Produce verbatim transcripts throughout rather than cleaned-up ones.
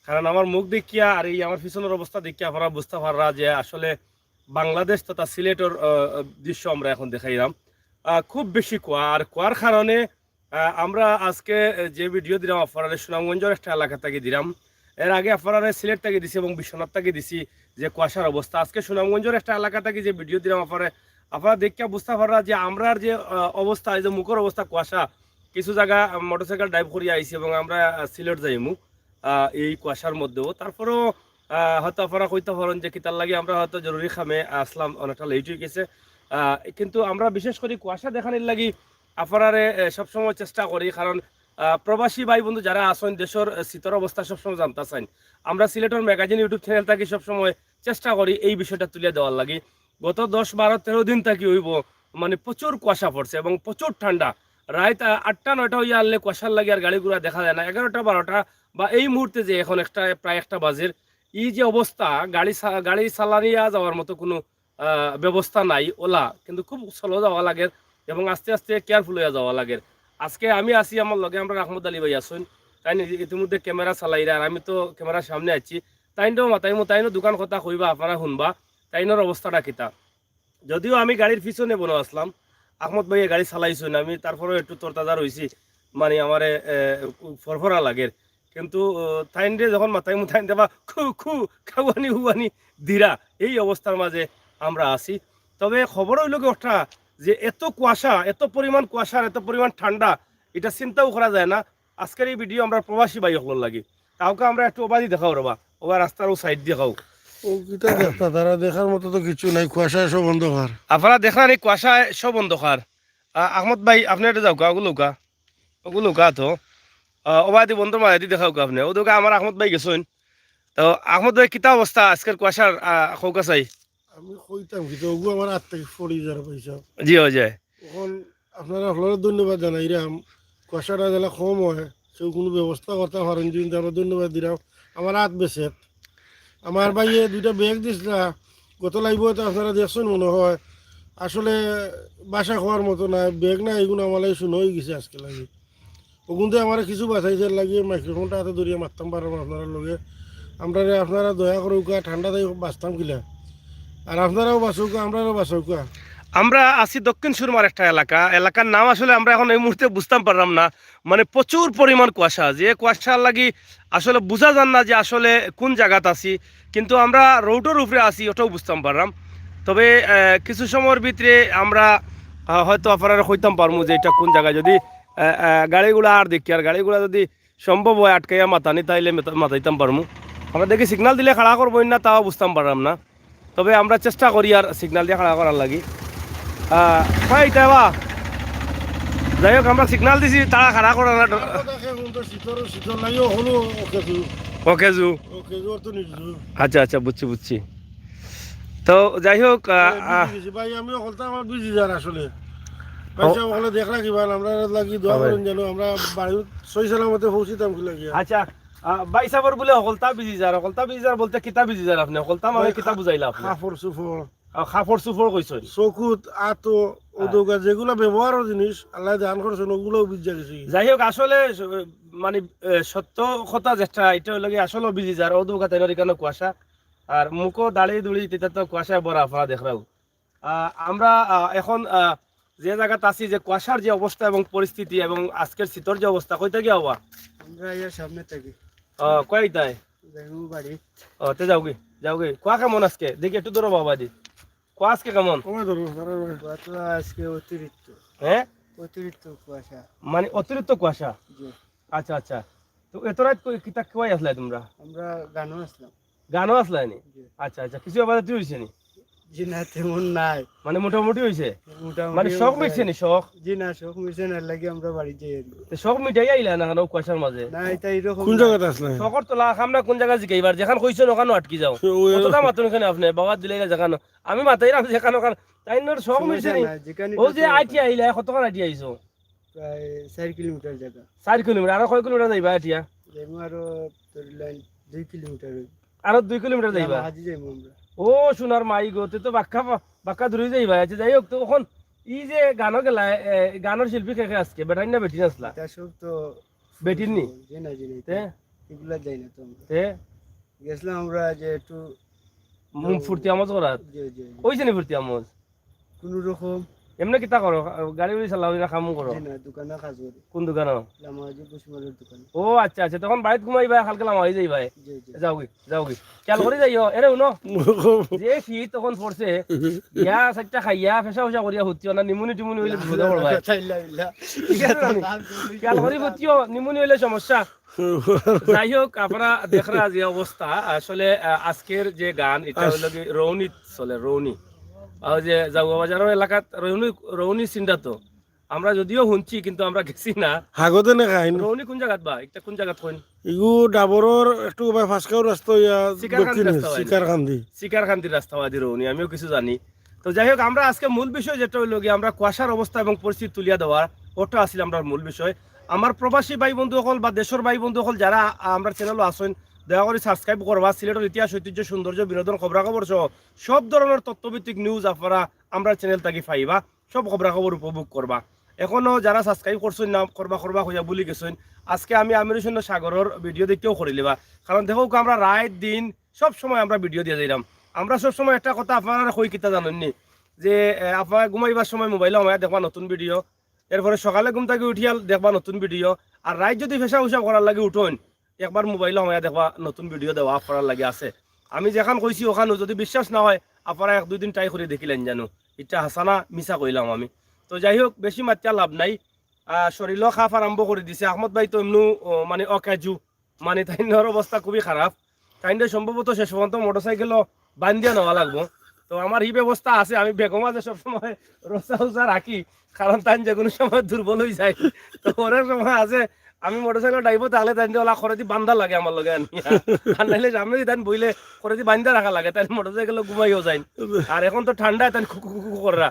কারণ আমার মুখ দেখিয়া আর এই আমার পিছনর অবস্থা দেখিয়া আপনারা বুঝতা পাররা যে আসলে বাংলাদেশ তথা সিলেটর, আহ, দৃশ্য আমরা এখন দেখাইরাম। আহ, খুব বেশি কুয়া, আর কুয়ার কারণে, আহ, আমরা আজকে যে ভিডিও দিরাম আপনারারে সুনামগঞ্জর একটা এলাকা থাকি দিরাম। এর আগে আপনারারে সিলেট থাকি দিছি এবং বিশ্বনাথ থাকি দিছি যে কুয়াশার অবস্থা। আজকে সুনামগঞ্জর একটা এলাকা থাকি যে ভিডিও দিরাম আপনারারে, আপনারা দেখিয়া বুঝতা পাররা যে আমরার যে, আহ, অবস্থা, এই যে মুখর অবস্থা কুয়াশা, কিছু জাগা, আহ, মোটরসাইকেল ড্রাইভ করিয়া আইছি এবং আমরা, আহ, সিলেট যাইমু, আহ, এই কুয়াশার মধ্যেও। তারপরেও, আহ, হয়তো আপনারা কইতা পারইন যে কিতার লাগি আমরা হয়তো জরুরি কামে আসলাম, অনেকটা লেট অই গেছে। আহ, কিন্তু আমরা বিশেষ করি কুয়াশা দেখানির লাগি আপনারারে, আহ, সবসময় চেষ্টা করি, কারণ, আহ, প্রবাসী ভাই বন্ধু যারা আছইন দেশর, আহ, শীতর অবস্থা সবসময় জানতা চাইন। আমরা সিলেটর ম্যাগাজিন YouTube চ্যানেল থাকি সবসময় চেষ্টা করি এই বিষয়টা তুলিয়া দেওয়ার লাগি। গত দশ, বারো, তেরো দিন থাকি অইবো, মানে, প্রচুর কুয়াশা পড়ছে এবং প্রচুর ঠান্ডা। রাইত, আহ, আটটা, নয়টা অইয়া আনলে কুয়াশার লাগি আর গাড়ি ঘোড়া দেখা যায় না। এগারোটা, বারোটা বা এই মুহূর্তে যে এখন একটা, প্রায় একটা বাজের, এই যে অবস্থা, গাড়ি চা-, গাড়ি চালানিয়া যাওয়ার মতো কোনো, আহ, ব্যবস্থা নাই ওলা, কিন্তু খুব স্লো যাওয়া লাগের এবং আস্তে আস্তে কেয়ারফুল অইয়া যাওয়া লাগের। আজকে আমি আছি, আমার লগে আমরার আহমদ আলী ভাই আছইন, তাইন ইতিমধ্যে ক্যামেরা চালাইরা, আর আমি তো ক্যামেরার সামনে আছি। তাইনরেও মাতাইমু, তাইনও দুখান কথা কইবা, আপনারা হুনবা, তাইনর অবস্থাটা কিতা। যদিও আমি গাড়ির পিছনে বনো আসলাম, আহমদ ভাইয়ে গাড়ি চালাইছইন, আমি তারপরেও একটু তরতাজা রইছি, মানে আমারে, এ, ফরফরা লাগের। কিন্তু, ও, তাইনরে যখন মাতাইমু তাইন দেখবা খু খু খাওয়ানি হুয়ানি দিরা, এই অবস্থার মাঝে আমরা আছি। তবে খবর অইলো গি ওটা যে এত কুয়াশা, এত পরিমাণ কুয়াশা আর এত পরিমাণ ঠান্ডা, এটা চিন্তাও করা যায় না। আজকের এই ভিডিও আমরা প্রবাসী ভাই অকলর লাগি। তাওকে আমরা একটু ওবাদি দেখাও রেবা, ওবা রাস্তার ও সাইড দেখাও। ও কিতা দেখতা, তারা দেখার মতো তো কিছু নাই, কুয়াশায় সব অন্ধকার। আপনারা দেখরা নি, কুয়াশায় সব অন্ধকার। আ, আহমদ ভাই, আপনে এটা যাওকা, ওগুলোকা, ওগুলোকা তো। আ, ওবাদি বন্ধুর মাঝেদি দেখাওকা আপনে। ও দেখউক্কা আমার আহমদ ভাই গেছইন। তো আহমদ ভাই, কিতা অবস্থা আজকের কুয়াশার, আ, কউকা চাই? আমি কইতাম কিতা, ওগু আমার আত থাকি পড়ি যার পয়সা। জি, অয় যায়। এখন আপনারা হকলরে ধন্যবাদ জানাইরাম। কুয়াশাটা যেলা কম অয়, কেউ কোনো ব্যবস্থা করতা পারইন যদি আমরা ধন্যবাদ দিরাম। আমার আত বেসেত। আমার ভাইয়ে দুইটা ব্যাগ দিছলা, গত লাইভো তো আপনারা দেখছইন মনে হয়। আসলে ভাষা কওয়ার মতো না, ব্যাগ না, এগুন আমার লাগি শূন্য অই গেছে আজকে লাগি। ওগুনতে আমারে কিছু বাঁচাইছে লাগি মাইক্রোফোনটা আতো ধরিয়া মাততাম পাররাম আপনারার লগে। আমরারে আপনারা দয়া করউক্কা, ঠান্ডা থাকি বাঁচতাম কিলা। আর আপনারাও বাঁচউক্কা, আমরারেও বাঁচাউক্কা। আমরা আছি দক্ষিণ সুরমার একটা এলাকা, এলাকার নাম আসলে আমরা এখন এই মুহূর্তে বুঝতাম পাররাম না, মানে প্রচুর পরিমাণ কুয়াশা, যে কুয়াশার লাগি আসলে বুঝা যার না যে আসলে কোন জাগাত আছি, কিন্তু আমরা রোডর উপরে আছি, ওটাও বুঝতাম পাররাম। তবে, আহ, কিছু সময়র ভিতরে আমরা, আহ, হয়তো আপনারারে কইতাম পারমু যে এটা কোন জাগা, যদি, আহ, আহ, গাড়ি ঘোড়া আর দেখি, আর গাড়ি ঘোড়া যদি সম্ভব অয় আটকাইয়া মাতানি, তাইলে মাতা-, মাতাইতাম পারমু। আমরা দেখি সিগনাল দিলে খাড়া করবো না, তাও বুঝতাম পাররাম না। তবে আমরা চেষ্টা করি আর সিগনাল দিয়া খাড়া করার লাগি। আহ, ভাই, ইতা বা? যাই হোক, আমরা সিগনাল দিছি, তারা খাড়া করে না। তারপর দেখে এখন তো শীতর, শীতর লাগিও হলো, ওকে জু। ওকে জু। ওকে জু, অত নির্জু। আচ্ছা, আচ্ছা, বুঝছি, বুঝছি। তো যাই হোক, আহ, এই, আহ, বুঝি গেছি ভাই, আমি হকলতা আমার বুঝি যার আসলে। ভাই ও। সাহেব, হকলে দেখরা কিবা, আমরা লাগি দোয়া হবে। করইন যেন আমরা বাড়ি সহি সালামতে পৌঁছিতাম কি লাগিয়া। আচ্ছা, আহ, ভাই সাহেবর বুলে হকলতা বুঝি যার, হকলতা বুঝি যার বলতে কিতা বুঝি যার আপনে? হকলতা মানে ভাই, কিতা বুঝাইলা আপনে? কাপড় চোপড়। আহ, কাপড় চোপড় কইছইন। চকুত, আতো, হ্যাঁ। ওদৌকা যেগুলা ব্যবহারর জিনিস, আল্লাহ দান করছইন, ওগুলাও বুঝা গেছে। যাই হোক, আসলে স-, মানে, এ, সত্য কথা যেটা, এটা অইলো গি আসলে বুঝি যার, ওদৌকা তাইনর ইখানো কুয়াশা। আর মুখো দাড়ি দুড়ি, ইতা তো কুয়াশায় ভরা, আপনারা দেখরাউ। আহ, আমরা, আহ, এখন, আহ, যে জাগাত আছি, যে কুয়াশার যে অবস্থা এবং পরিস্থিতি এবং আজকের শীতর যে অবস্থা, কই থাকি আওয়া? আমরা ইয়ার সামনে থাকি। আহ, কই তাই? যাইমু বাড়ি। ও, তে যাওগি, যাওগি। কুয়া কেমন আজকে? দেখি একটু ধরো বাবা দি। কুয়া আজকে কেমন? কমে ধরো, ধরো, ধরো। কুয়া তো আজকে অতিরিক্ত। হ্যাঁ? অতিরিক্ত কুয়াশা। মানে অতিরিক্ত কুয়াশা? জি। আচ্ছা, আচ্ছা। তো এত রাইত কই, কিতা কুয়াই আসলায় তোমরা? আমরা গানো আসলাম। গানো আসলায় নি? জি। আচ্ছা, আচ্ছা। কিছু আবার তুই হইছে নি? জি না, তেমন নাই। মানে মোটামুটি হইছে? মোটামুটি মানে শখ অবস্থায়। মিটছে নি, শখ? জি না, শখ মিটছে না, লাগি আমরা বাড়ি যাই আর কি। তো শখ মিটাই আইলা না কেন কুয়াশার মাঝে? না, এটা এরকম কোন না। জাগাত আসলে? শখর তো লাখ আমরা কোন জাগা জিগাইবার, যেখান কইছেন ওখানো আটকি যাও। সে ওই কতটা মাতুন এখানে আপনি, বাবা দিলে যেখানো। আমি মাতাইলাম যেখানো ওখান, তাইনর শখ সমস্যা মিটছে নি? নাই, যেখানে ও যে তো আইটি আইলা, কতক্ষণ আইটি আইছো? প্রায় চার কিলোমিটার জাগা। চার কিলোমিটার, আরো কয় কিলোমিটার যাইবা আটিয়া? যাইমু আরো, ধরিলাইন, দুই কিলোমিটার অইবো। আরো দুই কিলোমিটার যাইবা? হাজি যাইমু আমরা। ও সোনার মাই গো, তে তো বাক্কা, বাক্কা দূরই যাইবা। আচ্ছা, যাই হোক, তো এখন এই যে গানো গেলা, এ, গানোর শিল্পী কে কে আজকে? বেটাইন না বেটিন আসলা? এটা সব তো বেটিন নি? জি না, জি না, তে? এগুলা যাই না তো আমরা। তে গেছিলাম আমরা যে একটু মুখ ফুর্তি আমজ করাত। জি জি জি। ওই জানি ফুর্তি আমজ। কোনো রকম এমনি কিতা করো? গাড়ি উড়ি চালাও না কাম করো? জি না, দোকানে কাজ করি। কোন দোকানো? লামাজি পুষ্পালের দোকানে। ও আচ্ছা আচ্ছা, তখন বাড়িত ঘুমাইবা, কালকে লামাই যাইবাই। জি জি। যাওগি যাওগি, খেয়াল করি যাইও। এরে হুনো, যে শীত তখন পড়ছে, ইয়া চাইরটা খাইয়া ফেসা ফেসা করিয়া হুতিও না, নিমুনি টিমুনি হইলে বিপদে পড়বায়। চাইল্লা বিল্লা। ঠিক আছে নি? খেয়াল করি হুতিও, নিমুনি হইলে সমস্যা। যাই হোক, আপনারা দেখরা যে অবস্থা, আসলে আহ, আজকের যে গান, এটা হইলো কি রৌনি চলে, রৌনি। আর ওই যে জাউয়া বাজারের এলাকাত রৌনি, রৌনি সিন্ডা তো আমরা যদিও হুনছি, কিন্তু আমরা গেছি না। হাগতে না খাইন। রৌনি কোন জায়গাত বা? এটা কোন জায়গাত কইন? ইগু ডাবরর একটু ভাই ফাঁসকাও রাস্তা হইয়া শিকারকান্দি দক্ষিণে রাস্তা হইয়া। শিকারকান্দি। শিকারকান্দির রাস্তাবাদী রৌনি, আমিও কিছু জানি। তো যাই হোক, আমরা আজকে মূল বিষয় যেটা হইলো গিয়ে আমরা কুয়াশার অবস্থা এবং পরিস্থিতি তুলিয়া দেওয়ার, ওটা আসলে আমরা মূল বিষয়। আমার প্রবাসী ভাই বন্ধু অকল বা দেশর ভাই বন্ধু অকল যারা আ-, আমরা চ্যানেলও আছেন, দয়া করে সাবস্ক্রাইব করবা। সিলেটের ইতিহাস, ঐতিহ্য, সৌন্দর্য, বিনোদন, খবরাখবর সহ সব ধরনের তথ্যভিত্তিক নিউজ আপনারা আমরা চ্যানেল থাকি পাইবা, সব খবরাখবর উপভোগ করবা। এখনো যারা সাবস্ক্রাইব করছেন না, করবা করবা কইয়া ভুলি গেছেন। আজকে আমি আমির হোসেন সাগরর ভিডিও দেখতেও করি লিবা, কারণ দেখো আমরা রাত দিন সব সময় আমরা ভিডিও দিয়ে যাইলাম। আমরা সব সময় একটা কথা আপনারা কই কিতা জানেননি, যে আহ, আপনারা ঘুমাইবার সময় মোবাইলে আমায় দেখবা নতুন ভিডিও, এরপরে সকালে ঘুম থাকি উঠিয়া দেখবা নতুন ভিডিও, আর রাত যদি ফেসা উসা করার লাগি উঠইন, একবার মোবাইলে আমায় দেখবা নতুন ভিডিও দেওয়া আপনার লাগি আছে। আমি যেখান কইছি ওখানো যদি বিশ্বাস না হয়, আপনারা এক দুই দিন ট্রাই করে দেখিলেন জানো, এটা হাসানা মিছা কইলাম আমি। তো যাই হোক, বেশি মাতিয়া লাভ নাই। আহ, শরীরও খাপ আরম্ভ করে দিছে। আহমদ ভাই তো এমনু, ও, মানে অকেজু, মানে তাইনর অবস্থা খুবই খারাপ। তাইনরে সম্ভবত শেষ পর্যন্ত মোটরসাইকেলও বান্ধিয়া নেওয়া লাগবো। তো আমার এই ব্যবস্থা আছে, আমি ব্যাগর মাঝে সবসময় রোজা উজা রাখি, কারণ তাইন যে কোনো সময় দুর্বল হয়ে যায়। তো অনেক সময় আছে আমি মোটরসাইকেল ড্রাইভার তাহলে তাইন ওলা করেদি বান্ধা লাগে আমার লগে আনি, আর নাইলে সামনে তাইন বইলে করেদি বান্ধা রাখা লাগে, তাইন মোটরসাইকেল ঘুমাইও যায়। আর এখন তো ঠান্ডায় তাইন খুকু খুকু কররা।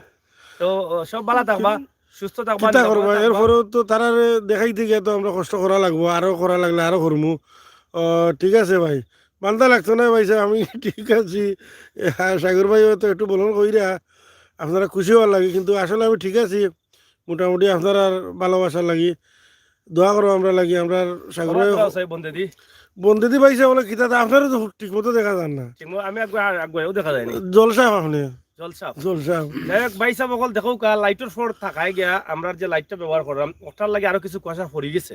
তো ও, সব ভালা থাকবা, সুস্থ থাকবা, কিতা নিরাপদে করবা? থাকবা। এরপরেও তো তারারে দেখাইতে গিয়া তো আমরা কষ্ট করা লাগবো, আরো করা লাগলে আরো করমু। ও, ঠিক আছে ভাই, বান্ধা লাগতো না ভাই সাহেব, আমি ঠিক আছি। হ্যাঁ, সাগর ভাই হয়তো একটু বলন কইরা আপনারা খুশি হওয়ার লাগে, কিন্তু আসলে আমি ঠিক আছি মোটামুটি। আপনারার ভালোবাসার লাগি দোয়া করো আমরা লাগি, আমরা সাগর আমার ভাই দোয়া আছে বন্দেদি। বন্দেদি ভাই সাহেব বলে কিতা তা আপনারা তো ঠিক মতো দেখা যান না। ঠিক মতো আমি আগুয়া, আগুয়াও দেখা যায়নি। জলসা আপনি, জলসা। জলসা। যাই হোক, ভাই সাহেব অকল দেখো কা, লাইটর ফোর থাকায় গিয়া আমরা যে লাইটটা ব্যবহার করলাম, ওটার লাগি আরো কিছু কুয়াশা পড়ি গেছে,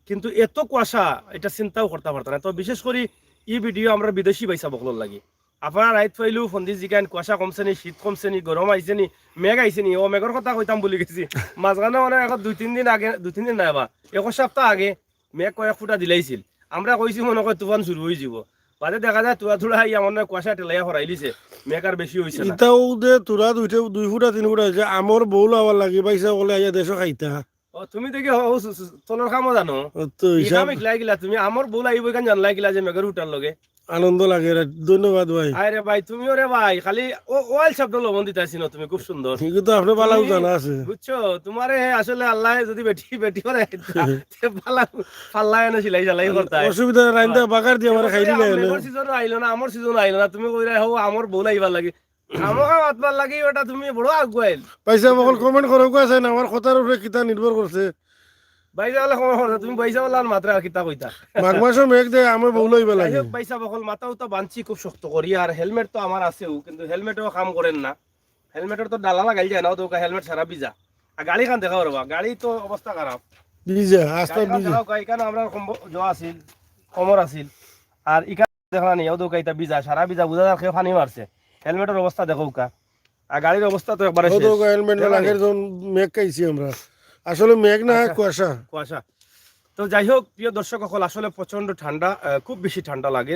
কিন্তু এত কুয়াশা এটা চিন্তাও করতে পারতাম না। তো বিশেষ করি এই ভিডিও আমরা বিদেশি ভাই সাহেব অকলর লাগি। আপনারা রাইত পাইলেও ফোন দি জিগাইন, কুয়াশা কমছে নি, শীত কমছে নি, গরম আইছে নি, মেঘ আইছে নি। ও মেঘর কথা কইতাম ভুলি গেছি। মাঝখানে মানে এখন দুই তিন দিন আগে, দুই তিন দিন নাই বা, এক সপ্তাহ আগে মেঘ কয়েক ফুটা দিলাইছিল। আমরা কইছি মনে কয় তুফান শুরু হয়ে যাব। বাদে দেখা যায় তুরা তুরা ইয়া মনে হয় কুয়াশা টেলাইয়া হরাইলিছে, মেঘ আর বেশি হইছে না। ইতাও দে তুরা দুইটা, দুই ফুটা তিন ফুটা হয়েছে। আমার বউ লাওয়ার লাগি ভাই সাহেব বলে আইয়া দেশো খাইতা। ও, তুমি দেখি হ-, ও সু-, সু-, তলর কামও জানো। তো এই হিসাব কামে কিলা কিলা তুমি আমার বউ লাইব এখান জানলাই কিলা যে মেঘর ফুটার লগে। আনন্দ লাগে রে, ধন্যবাদ ভাই। আরে ভাই, তুমিও রে ভাই, খালি ও ওয়াইল শব্দ লবণ দিতাছি না তুমি, খুব সুন্দর। কিন্তু আপনি বালাও তুমি জানা আছে। বুঝছো, তোমারে আসলে আল্লাহ যদি বেটি, বেটি করে তে বালা পাল্লা এনে সিলাই সালাই করতায়। অসুবিধা নাই, রাইন্দা বাগার দিয়ে আমার খাইলি না এনে। মেঘর সিজন আইলো না, আমার সিজন আইলো না, তুমি কইরা হো আমার বউ লাইবার লাগি। আমাকে মাতবার লাগি ওটা তুমি বড় আগুয়াইল। ভাই সাহেব অকল কমেন্ট করো, আছে না আমার কথার উপরে কিতা নির্ভর করছে। ভাই সাহেব অকল কমেন্ট করো, তুমি ভাই সাহেব অকল আর মাত্রা আর কিতা কইতা। মাঘ মাসও মেঘ দেয়, আমি বউ লইবা যাই লাগে। হোক, ভাই সাহেব অকল মাথাও তো বানছি খুব শক্ত করি, আর হেলমেট তো আমার আছেও, কিন্তু হেলমেটও কাম করেন না। হেলমেটর তো ডালা লাগাইল যায় না, ও তো হেলমেট সারা ভিজা। আর গাড়ি খান দেখাও রে বা, গাড়ি তো অবস্থা খারাপ। ভিজা, আস্তা গাড়ি খান ভিজা। দেখাও, গাড়ি খান আমরা কম্ব-, জো আছিল, কমর আছিল। আর ইখান দেখা নি, ও তো গাড়িটা ভিজা, সারা ভিজা, বুঝা যার কেউ পানি মারছে। হেলমেটর অবস্থা দেখো কা। আর গাড়ির অবস্থা তো একবারে ও তো শেষ। হেলমেট দেখা নি? লাগের যখন মেঘ খাইছি আমরা। আসলে মেঘ না, আচ্ছা। কুয়াশা। কুয়াশা। তো যাই হোক, প্রিয় দর্শক অকল, আসলে প্রচন্ড ঠান্ডা, আহ, খুব বেশি ঠান্ডা লাগে।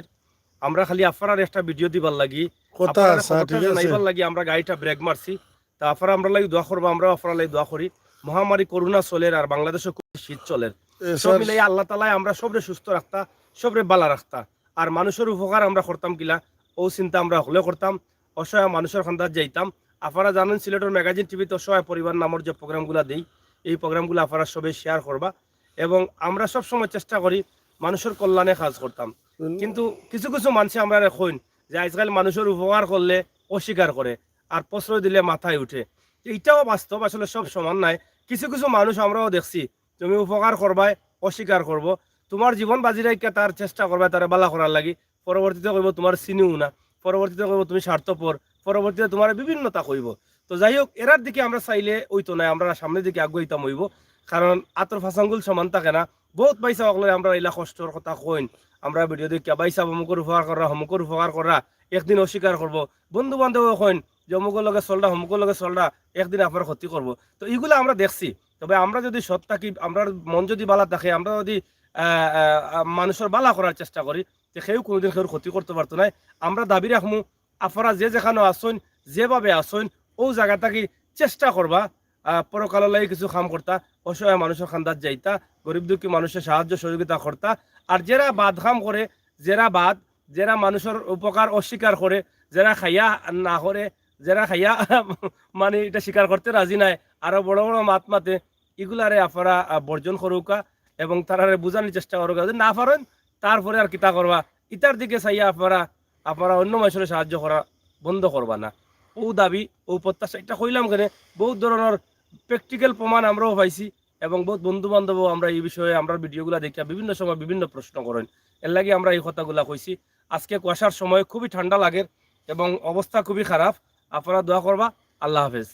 আমরা খালি আপনারার একটা ভিডিও দিবার লাগি, কথা আপনারার আছে, খবরটা ঠিক আছে। জানাইবার লাগি আমরা গাড়িটা ব্রেক মারছি। তা আপনারা আমরা লাগি দোয়া করবা, আমরা আপনারা লাগি দোয়া করি। মহামারী করোনা চলের আর বাংলাদেশে খুব শীত চলের। এ, সব স্যার। মিলাই আল্লাহ তাআলায় আমরা সবরে সুস্থ রাখতা, সবরে বালা রাখতা। আর মানুষের উপকার আমরা করতাম কিলা, ও চিন্তা আমরা হকলে করতাম। অসহায় মানুষের খান্দাত যাইতাম। আপনারা জানেন সিলেটের ম্যাগাজিন টিভিতে অসহায় পরিবার নামের যে প্রোগ্রামগুলা দেই, এই প্রোগ্রামগুলো আপনারা সবে শেয়ার করবা। এবং আমরা সব সময় চেষ্টা করি মানুষের কল্যাণে কাজ করতাম। কিন্তু কিছু কিছু মানুষে আমরা কইন যে আজকাল মানুষের উপকার করলে অস্বীকার করে, আর প্রশ্রয় দিলে মাথায় উঠে। তো এটাও বাস্তব, আসলে সব সমান নাই। কিছু কিছু মানুষ আমরাও দেখছি, তুমি উপকার করবায়, অস্বীকার করবো। তুমার জীবন বাজি রাখিয়া তার চেষ্টা করবায় তারে বালা করার লাগি। পরবর্তীতে কইবো তুমারে চিনিও না, পরবর্তীতে কইবো তুমি স্বার্থপর, পরবর্তীতে তুমারে বিভিন্নতা কইবো। তো যাই হোক, এরার দিকে আমরা চাইলে অইতো নায়, আমরা সামনের দিকে আগুয়াইতাম অইবো। কারণ আতর ফাসাঙ্গুল সমান থাকে না। বউত ভাইসাব অকলরে আমরা ইলা কষ্টর কথা কইন, আমরা ভিডিও দেখিয়া, "ভাইসাব অমুকর উপকার কররা, অমুকর উপকার কররা, একদিন অস্বীকার করবো।" বন্ধু বান্ধবও কইন যে, "অমুকর লগে চলরা, অমুকর লগে চলরা, একদিন আপনার ক্ষতি করবো।" তো ইগুলা আমরা দেখছি। তবে আমরা যদি সৎ থাকি, আমরার মন যদি বালা থাকে, আমরা যদি, আহ, আহ, আহ, মানুষর বালা করার চেষ্টা করি, তে কেউ কোনোদিন কেউর ক্ষতি করতো পারতো নায়। আমরা দাবি রাখমু, আপনারা যে যেখানো আছইন, যেভাবে আছইন, অউ জাগা থাকি চেষ্টা করবা, আহ, পরকালর লাগি কিছু কাম করতা, অসহায় মানুষর কান্দাত যাইতা, গরিব দুঃখী মানুষর সাহায্য সহযোগিতা করতা। আর যেরা বাদ কাম করে, যেরা বাদ, যেরা মানুষর উপকার অস্বীকার করে, যেরা খাইয়া না করে, যেরা খাইয়া মানে ইটা স্বীকার করতে রাজি নায়, আরো বড় বড় মাত মাতে, ইগুলারে আপনারা, আহ, বর্জন করউক্কা এবং তারারে বুঝানির চেষ্টা করউক্কা। যদি না পারইন, তারপরে আর কিতা করবা? ইতার দিকে চাইয়া আপনারা, আপনারা অন্য মানুষরে সাহায্য করা বন্ধ করবা না। অউ দাবি, অউ প্রত্যাশা, ইটা কইলাম কেনে, বউত ধরনর practical প্রমাণ আমরাও পাইছি এবং বউত বন্ধু বান্ধবও আমরা ই বিষয়ে, আমরার ভিডিওগুলা দেখিয়া বিভিন্ন সময় বিভিন্ন প্রশ্ন করইন। এরলাগি আমরা ই কথাগুলা কইছি। আজকে কুয়াশার সময় খুবই ঠান্ডা লাগের এবং অবস্থা খুবই খারাপ। আপনারা দোয়া করবা। আল্লাহ হাফেজ।